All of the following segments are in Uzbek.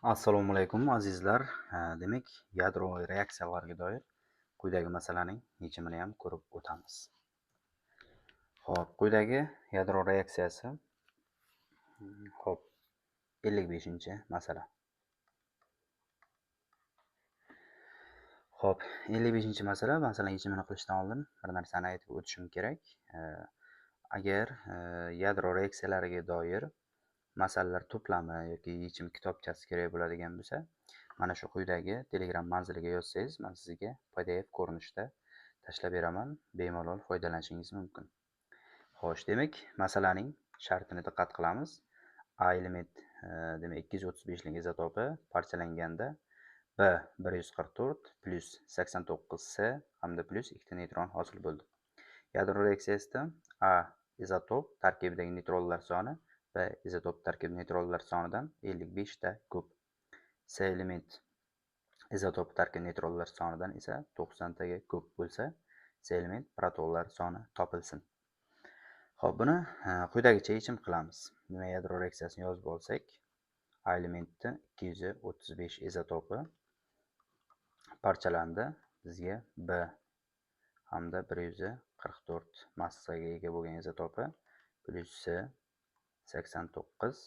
Assalomu alaykum, azizlar. Demak, yadroviy reaksiyalarga doir quyidagi masalaning yechimini ham ko'rib o'tamiz. Xo'p, quyidagi yadro reaksiyasi, xo'p, 55-masala. Xo'p, 55-masala, masalan, yechimini qilishdan oldin bir narsani aytib o'tishim kerak. Agar yadro reaksiyalariga doir masalalar to'plami yoki yechim kitobchasi kerak bo'ladigan bo'lsa, mana shu quyidagi Telegram manziliga yozsangiz, men sizga PDF ko'rinishda tashlab beraman, bemalol foydalanishingiz mumkin. Xo'sh, demak, masalaning shartini diqqat qilamiz. A element, demak, 235 lik izotopi parchalanganda B 144 plyus 89 S hamda plyus 2 ta neytron hosil bo'ldi. Yadro reaksiyasida A izotop tarkibidagi neytronlar soni B izotop tarkibidagi neytronlar sonidan 55 ta ko'p. C element izotop tarkibidagi neytronlar sonidan esa 90 taga ko'p bo'lsa, C element protonlar soni topilsin. Xo'p, buni quyidagicha yechim qilamiz. Demak, yadro reaksiyasini yozib olsak, A elementni 235 izotopi parchalandi. Bizga B hamda 144 massaga ega bo'lgan izotopi plyus C 89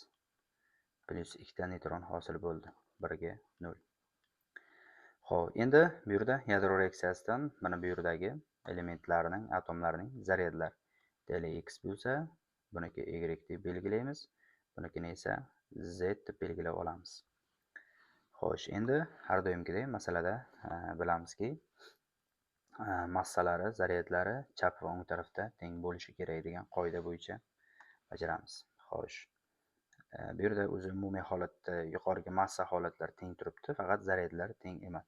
plyus 2 ta neytron hosil bo'ldi. 1 ga 0. Xo'p, endi bu yerda yadro reaksiyasidan mana bu yerdagi elementlarning, atomlarning zaryadlar x bo'lsa, buniki y deb belgilaymiz, bunikini esa z deb belgilab olamiz. Xo'sh, endi har doimgidek masalada bilamizki, massalari, zaryadlari chap va o'ng tarafda teng bo'lishi kerak degan qoida bo'yicha bajaramiz. Xo'sh, bu yerda o'zi umumiy holatda yuqorigi massa holatlar teng turibdi, faqat zaryadlar teng emas.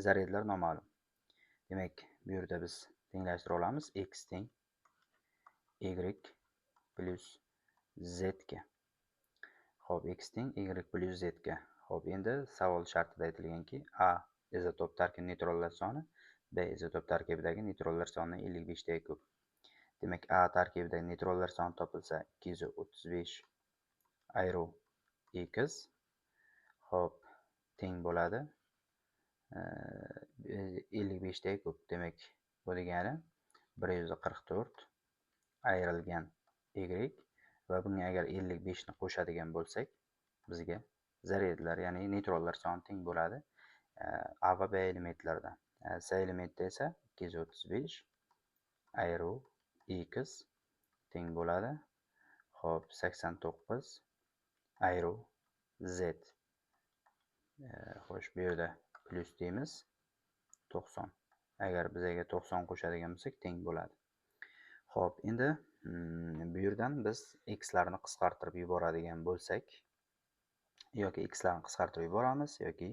Zaryadlar noma'lum. Demak, bu yerda biz tenglashtirib olamiz. X teng y plyus z ga. Xo'p, x teng y plyus z ga. Xo'p, endi savol shartida aytilganki, A izotop tarkibidagi neytronlar soni B izotop tarkibidagi neytronlar sonidan 55 taga ko'p. Demak, A tarkibidagi neytronlar soni topilsa 235 ayru x, xo'p, teng bo'ladi 55 taga ko'p. Demak, bu degani 144 ayrilgan y va bunga agar 55 ni qo'shadigan bo'lsak, bizga zaryadlar, ya'ni neytronlar soni teng bo'ladi A va B elementlarida. C elementda esa 235 ayru x teng bo'ladi, xo'p, 89 ayru z. Xo'sh, bu yerda plyus deymiz 90. Agar bizaga 90 qo'shadigan bo'lsak, teng bo'ladi. Xo'p, endi bu yerdan biz x larni qisqartirib yuboradigan bo'lsak, yoki x larni qisqartirib yuboramiz, yoki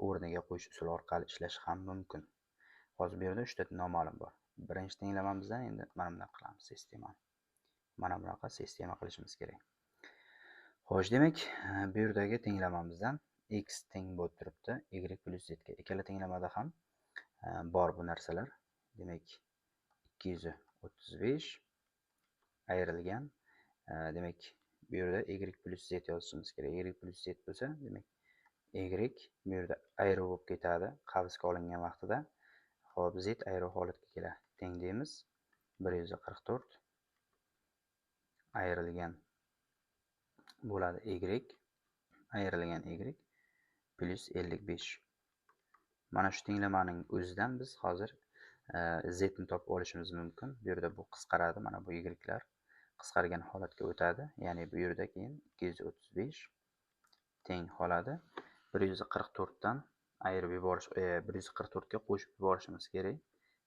o'rniga qo'yish usuli orqali ishlash ham mumkin. Hozir bu yerda 3 ta noma'lum bor. Birinchi tenglamamizdan endi mana bunaqa qilamiz sistemani. Mana bunaqa sistema qilishimiz kerak. Xo'sh, demak, bu yerdagi tenglamamizdan x teng bo'lib turibdi y plyus z ga. Ikkala tenglamada ham bor bu narsalar. Demak, 235 ayrilgan, demak, bu yerda y plyus z yozishimiz kerak. Y plyus z bo'lsa, demak, y bu yerda ayruv bo'lib ketadi qavsga olingan vaqtida. Xo'p, z ayruv holatga keladi. Teng deymiz 144 ayrilgan bo'ladi y ayrilgan y plyus 55. Mana shu tenglamaning o'zidan biz hozir z ni topib olishimiz mumkin. Bu yerda bu qisqaradi, mana bu y'lar qisqargan holatga o'tadi. Ya'ni bu yerda keyin 235 teng qoladi. 144 dan ayirib yuborish, 144 ga qo'shib yuborishimiz kerak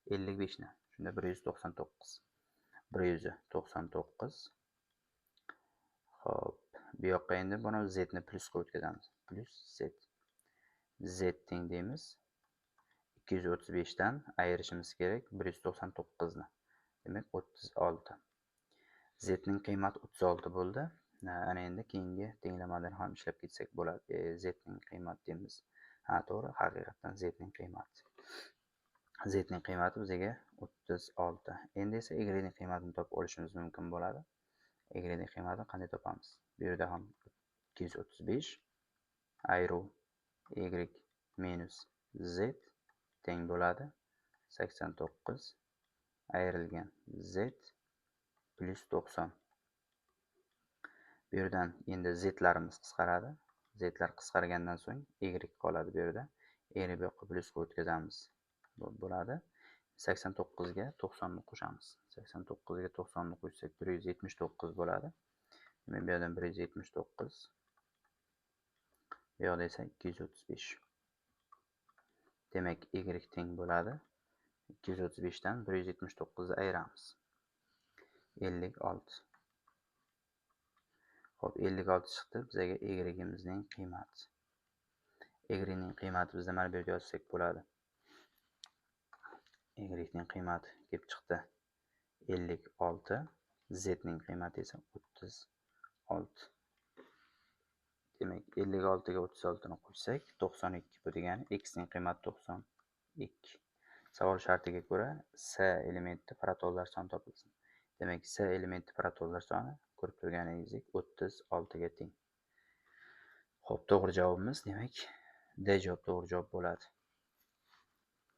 55 ni. Shunda 199. 199. Xo'p, bu yoqqa endi buni z ni plyus qilib o'tkazamiz. Plyus z. Z teng deymiz. 235 dan ayirishimiz kerak 199 ni. Demak, 36. Z ning qiymati 36 bo'ldi. Ana endi keyingi tenglamadan ham ishlab ketsak bo'ladi. Z ning qiymati deymiz. Ha, to'g'ri, haqiqatan z ning qiymati. Z ning qiymati bizga 36. Endi esa y ning qiymatini topib olishimiz mumkin bo'ladi. Y ning qiymatini qanday topamiz? Bu yerda ham 235 Ayruv y minus z teng bo'ladi 89 ayrilgan z plyus 90. Bu yerdan endi zlarimiz qisqaradi. Zlar qisqargandan so'ng y qoladi bu yerda. Y bu yoqqa plyusga o'tkazamiz. Bo'ladi. 89 ga 90 ni qo'shamiz. 89 ga 90 ni qo'shsak 179 bo'ladi. Demak, bu yerdan 179, bu yoqda esa 235. Demak, y teng bo'ladi 235 dan 179 ni ayiramiz. 56. Xo'p, 56 chiqdi bizaga y-imizning qiymati. Y-ning qiymati bizda mana bu yerga yozsak bo'ladi. Y-ning qiymati kelib chiqdi 56, z-ning qiymati esa 36. Demak, 56 ga 36 ni qo'shsak 92, bu degani x ning qiymati 92. Savol shartiga ko'ra S elementi protonlar soni topilsin. Demak, S elementi protonlar soni ko'rib turganingizdek 36 ga teng. Xo'p, to'g'ri javobimiz demak D javob to'g'ri javob bo'ladi.